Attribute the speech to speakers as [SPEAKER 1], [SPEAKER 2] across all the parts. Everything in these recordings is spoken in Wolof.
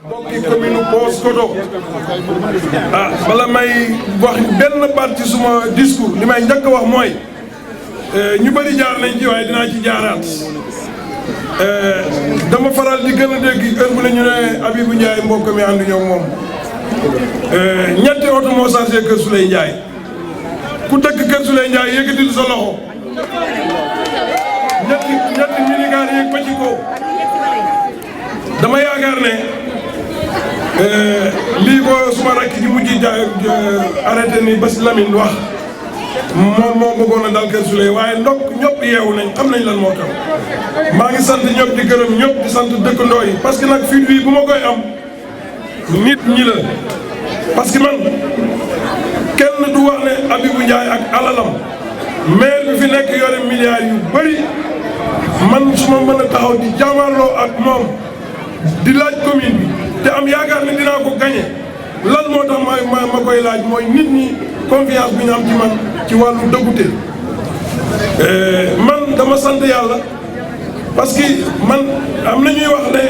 [SPEAKER 1] mbokki commune Paoskoto bala may wax benn baat ci suma discours li may njëkk a wax mooy ñu bëri jaar nañ ci waaye dinaa ci jaaraat dama faral di gën a dégg heure bu ne ñu ne Habibou Ndiaye mbokk mi ànd ñoom moom ñetti oto moo chargé Kër Souleye Ndiaye ku dëkk Kër Souleye Ndiaye yëkkatil sa loxo ñetti minicar yéeg ba ci kaw dama yaakaar ne lii ko suma rakk ji mujj arrêté ni Bas Lamine wax moom moo bëggoon a dal Kër Souleye waaye ndokk ñëpp yeewu nañ xam nañ lan moo tax maa ngi sant ñëpp di gërëm ñëpp di sant dëkkandoo yi parce que nag fii bii bu ma koy am nit ñi la parce que man kenn du wax ne Habibou Ndiaye ak alalam maire bi fi nekk yore milliards yu bëri man su ma mën a taxaw di jaamarloo ak moom di laaj commune bi te am yaakaar ne dinaa ko gagné lan moo tax ma koy laaj mooy nit ñi confiance bi ñu am ci man ci wàllu dëggute man dama sant yàlla parce que man am na ñuy wax ne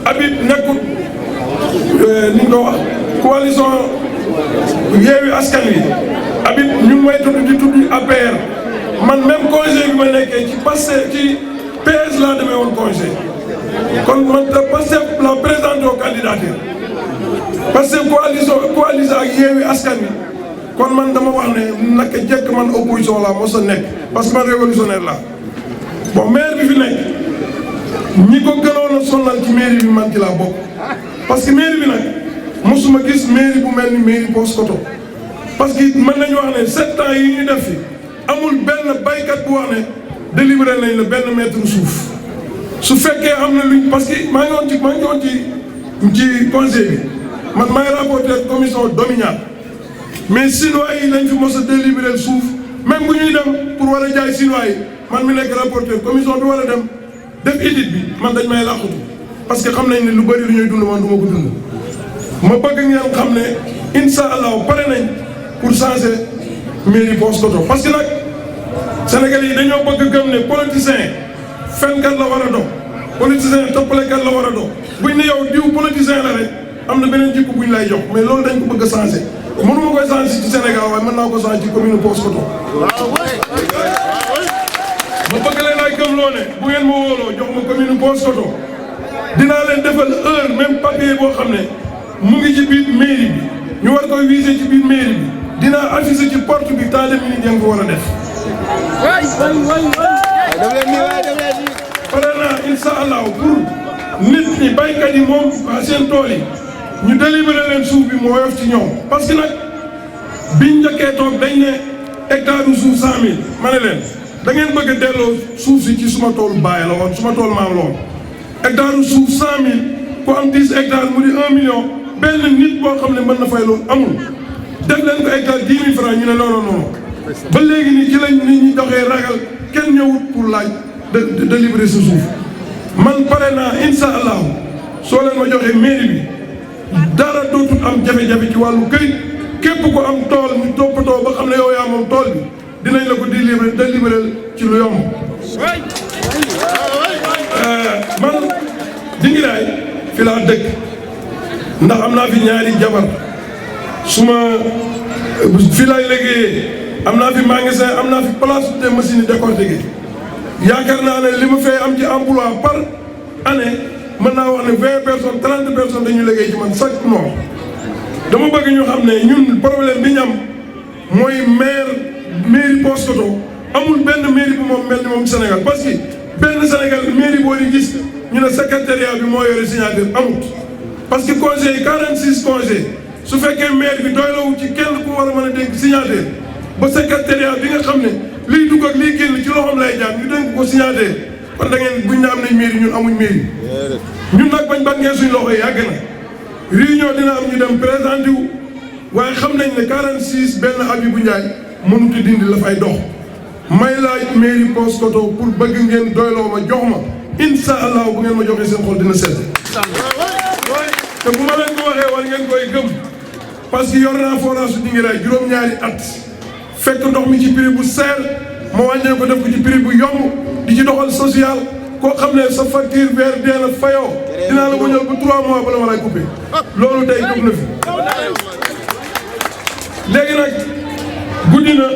[SPEAKER 1] Habib nekkul ni ñu ko wax coalition Yewwi Askan Wi Habib ñu ngi may tudd di tudd APR man même congé bi ma nekkee ci passé ci PS laa demee woon congé kon man te Pastef la présenté aux candidatures parce que coalition ak Yewwi Askan Wi kon man dama wax ne naka jekk man opposition la mos a nekk parce que man révolutionnaire la bon maire bi fi nekk ñi ko gënoon a sonnal ci mairie bi man ci laa bokk parce que mairie bi nag mosuma gis mairie bu mel ni mairie Paoskoto parce que mën nañu wax ne 7 ans yi ñu def fi amul benn baykat bu wax ne délivré nañ la benn mètre suuf su fekkee am na luñ parce que maa ngi woon ci conseil bi man maay rapporteur commission domaniale mais chinois yi lañ fi mos a délibéré suuf même bu ñuy dem pour war a jaay chinois yi man mi nekk rapporteur commission bi war a dem def étude bi man dañ may làqutu parce que xam nañ ne lu bëri lu ñuy dund man du ma ko dund ma bëgg ngeen xam ne incha allah pare nañ pour changer mairie Paoskoto parce que nag Sénégalais yi dañoo bëgg gëm ne politicien fenkat la war a dox politicien toppalekat la war a dox buñ ne yow diw politicien la rek am na beneen jikko buñ lay jox mais loolu dañ ko bëgg a changer mënu ma koy changer ci Sénégal waaye mën naa ko changer ci commune Paoskoto ma bëgg leen ay gëm loo ne bu ngeen ma wóoloo jox ma commune Paoskoto dinaa leen defal heure même papier boo xam ne mu ngi ci biir mairie bi ñu war koy viser ci biir mairie bi dinaa afficher ci porte bi temps de minute ngeen ko war a def pare naa incha allah pour nit ñi baykat yi moom waa seen tool yi ñu délibéré leen suuf bi moo yof ci ñoom parce que nag biñ njëkkee toog dañ ne hectare u suuf 100000 ma ne leen da ngeen bëgg a delloo suuf si ci suma toolu baay la woon suma toolu maam la woon hectare u suuf 100000 ku am 10 hectares mu di 1 million benn nit boo xam ne mën na fay loolu amul def leen ko hectare 10 000 francs ñu ne non non ba léegi nii ci lañ nit ñi doxee ragal kenn ñëwut pour laaj de libérer sa suuf man pare naa incha allahu soo leen ma joxee mairie bi dara dootul am jafe-jafe ci wàllu këyit képp ko am tool ñu toppatoo ba xam ne yow yaa moom tool bi dinañ la ko délibérer ci lu yomb. man Dingiraay fi laa dëkk ndax am naa fi ñaari jabar suma fi laay liggéeyee am naa fi magasin am naa fi place de machine décortiquée yaakaar naa ne li ma fay am ci emploi par année mën naa wax ne 20 personnes 30 personnes dañuy liggéey ci man chaque mois. dama bëgg ñu xam ne ñun problème bi ñu am mooy mairie Paoskoto amul benn mairie bu moom mel ni moom Sénégal parce que benn Sénégal mairie boo di gis ñu ne secrétariat bi moo yore signature amut parce que conseil yi 46 conseils su fekkee maire bi doylawu ci kenn ku war a mën a dénk signature ba secrétariat bi nga xam ne liy dugg ak liy génn ci loxoom lay jaar ñu dénk ko signature kon da ngeen buñ ne am nañ mairie ñun amuñ mairie ñun nag bañ bàngee suñ loxo yi yàgg na réunion dina am ñu dem présenté wu waaye xam nañ ne 46 benn Habibou Ndiaye mënut a dindi la fay dox may laaj mairie Paoskoto pour bëgg ngeen doyloo ma jox ma incha allah bu ngeen ma joxee seen xol dina sedd te bu ma leen ko waxee war ngeen koy gëm parce que yor naa forage su Dingiraay juróom-ñaari at fekk ndox mi ci prix bu seer ma wàññee ko def ko ci prix bu yomb di ci doxal social koo xam ne sa facture weer dee la fayoo dinaa la muñal ba 3 mois bala ma lay coupé loolu tey jóg na fi. léegi nag guddi na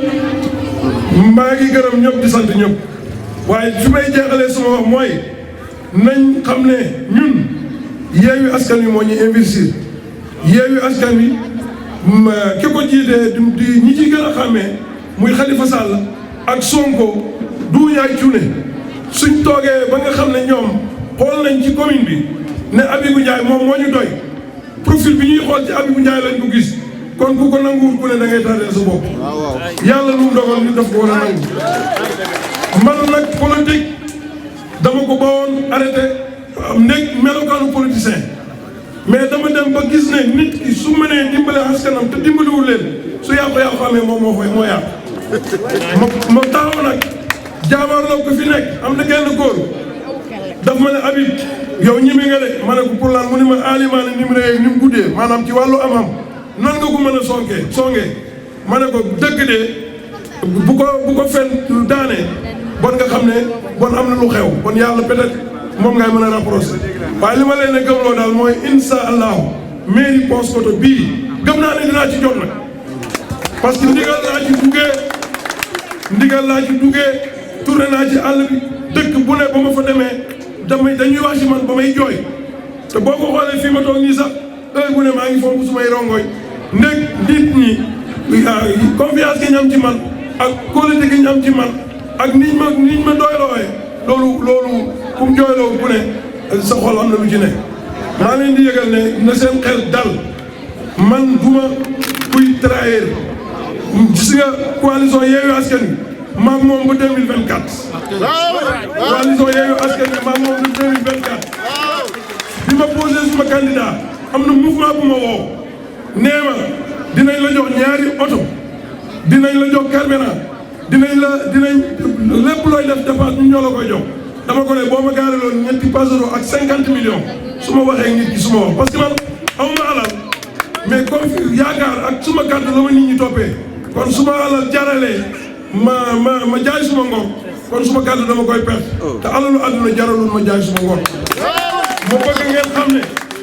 [SPEAKER 1] maa ngi gërëm ñëpp di sant ñëpp waaye fi may jeexalee sama wax mooy nañ xam ne ñun Yewwi Askan Wi moo ñu investir Yewwi Askan Wi ki ko jiitee di ñi ci gën a xàmmee muy Khalifa Sall ak Sonko du ñaay cuune suñ toogee ba nga xam ne ñoom xool nañ ci commune bi ne Abibou Ndiaye moom moo ñu doy profil bi ñuy xool ci Abibou Ndiaye lañ ko gis kon ku ko nanguwul ku ne da ngay tardeel sa bopp yàlla lu mu dogal ñu def ko war a nangu man nag politique dama ko bawoon arrêté nekk melokaanu politicien mais dama dem ba gis ne nit ki su mënee dimbale askanam te dimbaliwul leen su yàqu amee moom moo yàq ma taxaw nag jaamarloo ko fi nekk am na genn góor daf ma ne Habib yow ñimi nga de ma ne ko pour lan mu ni ma alimaane ni mu réyeeg ni mu guddee maanaam ci wàllu am nan nga ko mën a songee ma ne ko dëgg de bu ko fen daanee bon nga xam ne bon am na lu xew bon yàlla peut-être moom ngay mën a rapproché waaye li ma leen a gëmloo daal mooy insha allahu mairie Paoskoto bii gëm naa ne dinaa ci jot nag parce que ndigal laa ci duggee tourné naa ci àll bi dëkk bu ne ba ma fa demee dañuy wax ci man ba may jooy te boo ko xoolee fii ma toog nii sax heure bu ne maa ngi fomp sumay rongoñ ndég nit ñi confiance gi ñu am ci man ak qualité gi ñu am ci man ak niñ ma doylooyee loolu ku mu jooyloo ku ne sa xol am na lu ci ne maa leen di yëgal ne na seen xel dal man duma kuy trahir gis nga coalition Yewwi Askan Wi maag moom ba 2024 coalition Yewwi Askan Wi maag moom ba 2024 bi ma posé suma candidat am na mouvement bu ma woo nee ma dinañ la jox ñaari oto dinañ la jox carburant dinañ lépp looy def dépense ñu ñoo la koy jox dama ko ne boo ma gaare loon ñetti pasero ak 50 millions su ma waxee nit ki su ma wax parce que man amuma alal mais comme yaakaar ak suma carte la ma nit ñi toppee kon suma alal jaralee ma jaay suma ngor kon suma carte dama koy perte te alalu àdduna jaralul ma jaay suma ngor moo bëgg ngeen xam ne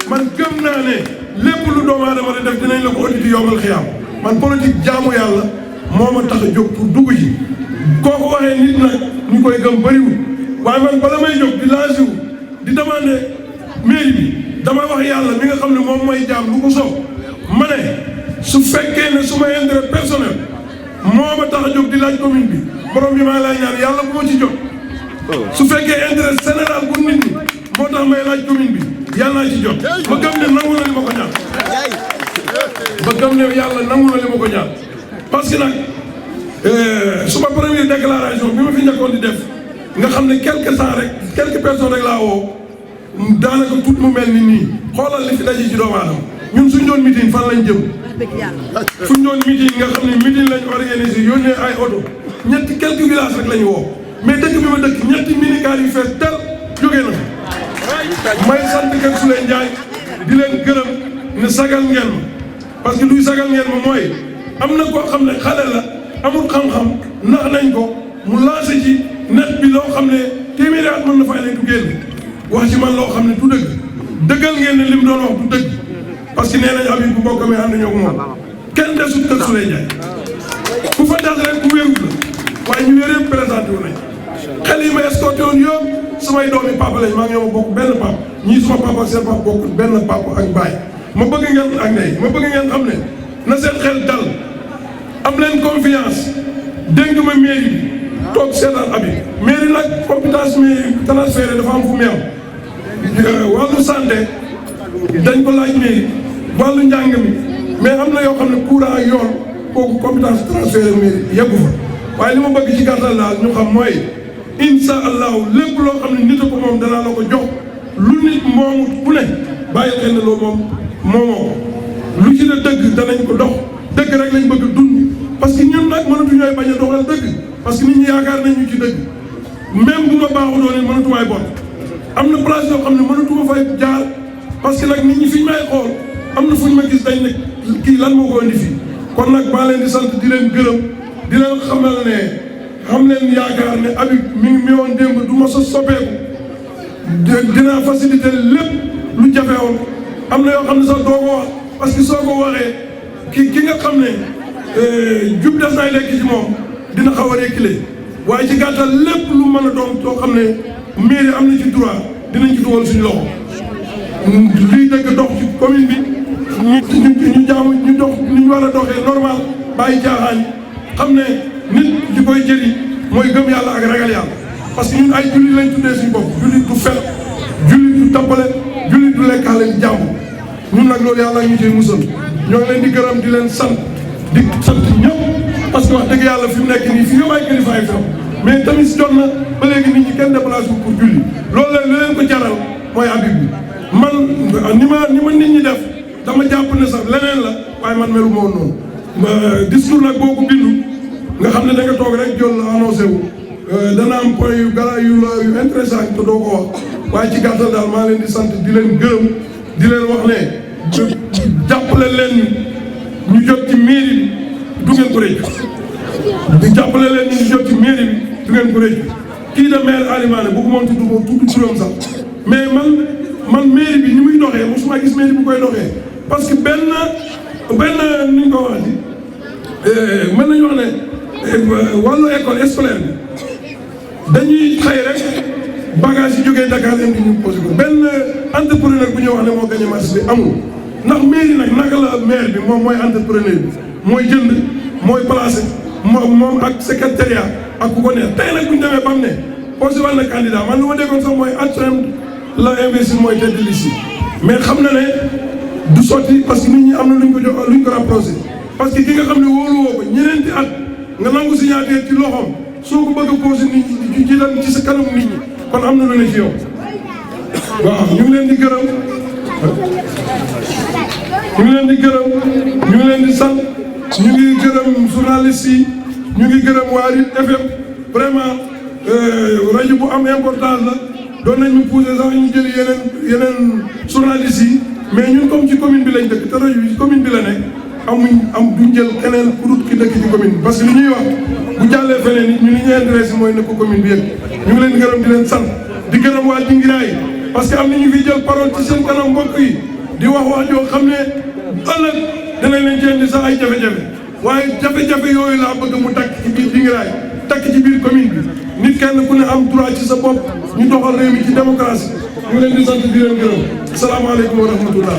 [SPEAKER 1] man gëm naa ne lépp lu doomu aadama di def dinañ la ko auditi yombal xiyaam man politique jaamu yàlla moo ma tax a jóg pour dugg ji kooku waxee nit nag ñu koy gëm bëriwul waaye man bala may jóg di lancé wu di demandé mairie bi damay wax yàlla mi nga xam ne moom mooy jaam lu ko soob ma ne su fekkee ne su ma intérêt personnel moo ma tax a jóg di laaj commune bi borom bi maa lay ñaan yàlla bu ma ci jóg su fekkee intérêt général bu nit ñi moo tax may laaj commune bi yàlla naa ci jot ma gëm ne nangu na li ma ko ñaan ma gëm ne yàlla nangu na li ma ko ñaan parce que nag suma première déclaration bi ma fi njëkkoon di def nga xam ne quelques personnes rek laa woo daanaka tout mu mel ni nii xoolal li fi daje ci doomu aadama ñun suñ doon meeting fan lañ jëm fuñ doon meeting nga xam ne meeting lañ organisé yónnee ay oto ñetti quelques villages rek lañu woo mais dëkk bi ma dëkk ñetti minicar yu fees tel jógee na may sant Kër Souley Ndiaye di leen gërëm ne sagal ngeen ma parce que luy sagal ngeen ma mooy am na koo xam ne xale la amul xam-xam nax nañ ko mu lancé ci net bi loo xam ne téeméeri at mën na fay nañ du génn wax ci man loo xam ne du dëgg dëggal ngeen ne li mu doon wax du dëgg parce que nee nañ Habib bu mbokk mi ànd ñoo ko moom kenn desut Kër Souley Ndiaye ku fa des rek ku wéeru la waaye ñu wér yëpp présenté wu nañ xel yi ma escorté woon yëpp samay doomi papa lañ maa ngi ñoo ma bokk benn papa ñii suma papa ak seen papa bokk benn papa ak baay ma bëgg ngeen ak ndey ma bëgg ngeen xam ne na seen xel dal am leen confiance dénk ma mairie bi toog seetaan Habib mairie nag compétence mi transféré dafa am fu mu am wàllu santé dañ ko laaj mairie wàllu njàng mi mais am na yoo xam ne courant yoon kooku compétence transféré mairie yeggu fa waaye li ma bëgg ci gàttal daal ñu xam mooy insha allahu lépp loo xam ne nit a ko moom danaa la ko jox lu nit moomut ku ne bàyyi xel ne loolu moom moomoo lu ci la dëgg danañ ko dox dëgg rek lañ bëgg a dund parce que ñun nag mënatu ñooy bañ a doxal dëgg parce que nit ñi yaakaar nañ ñu ci dëgg même bu ma baaxul doon it mënatumaay bon am na place yoo xam ne mënatuma fay jaar parce que nag nit ñi fi ñu may xool am na fu ñu ma gis dañ ne kii lan moo ko indi fii kon nag maa leen di sant di leen gërëm di leen xamal ne xam leen yaakaar ne Habib mi woon démb du ma sa soppeeku dinaa facilité lépp lu jafewoon am na yoo xam ne sax doo ko wax parce que soo ko waxee ki nga xam ne jub des nay lekk ci moom dina xaw a reculer waaye ci gàttal lépp lu mën a doon soo xam ne mairie am na ci droit dinañ ci dugal suñu loxo lii dëgg dox ci commune bi ñu jaamu ñu dox ni ñu war a doxee normal bàyyi jaaxaan yi xam ne nit li koy jëriñ mooy gëm yàlla ak ragal yàlla parce que ñun ay jullit lañ tuddee suñu bopp jullit du fel jullit du tappale jullit du lekkaale di jàmm ñun nag loolu yàlla ñu ciy musal ñoo ngi leen di gërëm di leen sant ñëpp parce que wax dëgg yàlla fi mu nekk nii fi nga may kilifa ay fi mais tamit jot na ba léegi nit ñi kenn déplacé pour julli loolu la li leen ko jaral mooy Habib bi man ni ma nit ñi def dama jàpp ne sax leneen la waaye man melu ma woon noonu discours nag boo ko bindu nga xam ne da nga toog rek jël annoncé wu dana am point yu gara yu intéressant te doo ko wax waaye ci gàttal daal maa leen di sant di leen gërëm di leen wax ne jàppale leen ñu jot ci mairie bi du ngeen ko rëccu di jàppale leen ñu jot ci mairie bi du ngeen ko rëccu kii de maire Alimane bëggu moon tudd turam sax mais man mairie bi ni muy doxee mosuma gis mairie bu koy doxee parce que benn ni ñu ko waxati mën nañu wax ne wàllu école scolaire bi dañuy xëy rek bagage yi jógee Dakar indi ñu posé ko benn entrepreneur bu ñuy wax ne moo gagné marché bi amul ndax mairie nag naka la maire bi moom mooy entrepreneur bi mooy jënd mooy placé moom ak secrétariat ak ku ko neex tey nag bu ñu demee ba mu ne posé wàll na candidat man lu ma déggoon sax mooy adjoint la investir mooy tête de liste mais xam na ne du sotti parce que nit ñi am na luñ ko jox luñ ko rapproché parce que ki nga xam ne wóolu woo ko ñeneenti at nga nangu signature ci loxoom soo ko bëgg a posé nit ñi ci ci sa kanam nit ñi kon am na lu ne ci yow waaw ñu ngi leen di gërëm ñu ngi leen di gërëm ñu ngi leen di sant ñu ngi gërëm journaliste yi ñu ngi gërëm waa RIP FM vraiment rajo bu am importance la doon nañ ñu poussé sax ñu jëli yeneen journaliste yi mais ñun comme ci commune bi lañ dëkk te rajo bi ci commune bi la nekk duñ jël keneen ku dul ki dëkk ci commune bi parce que li ñuy wax bu jàllee feneen nit ñu li ñu intéressé mooy ne ko commune bi yëpp ñu ngi leen di gërëm di leen sant di gërëm waa Dingiraay parce que am na ñu fi jël parole ci seen kanam mbokk yi di wax joo xam ne ëllëg danañ leen ci indi sax ay jafe-jafe waaye jafe-jafe yooyu laa bëgg mu takk ci biir Dingiraay takk ci biir commune bi nit kenn ku ne am droit ci sa bopp ñu doxal réew mi ci démocratie ñu ngi leen di sant di leen gërëm asalaamaaleykum wa rahmatullah.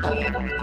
[SPEAKER 2] Thank you.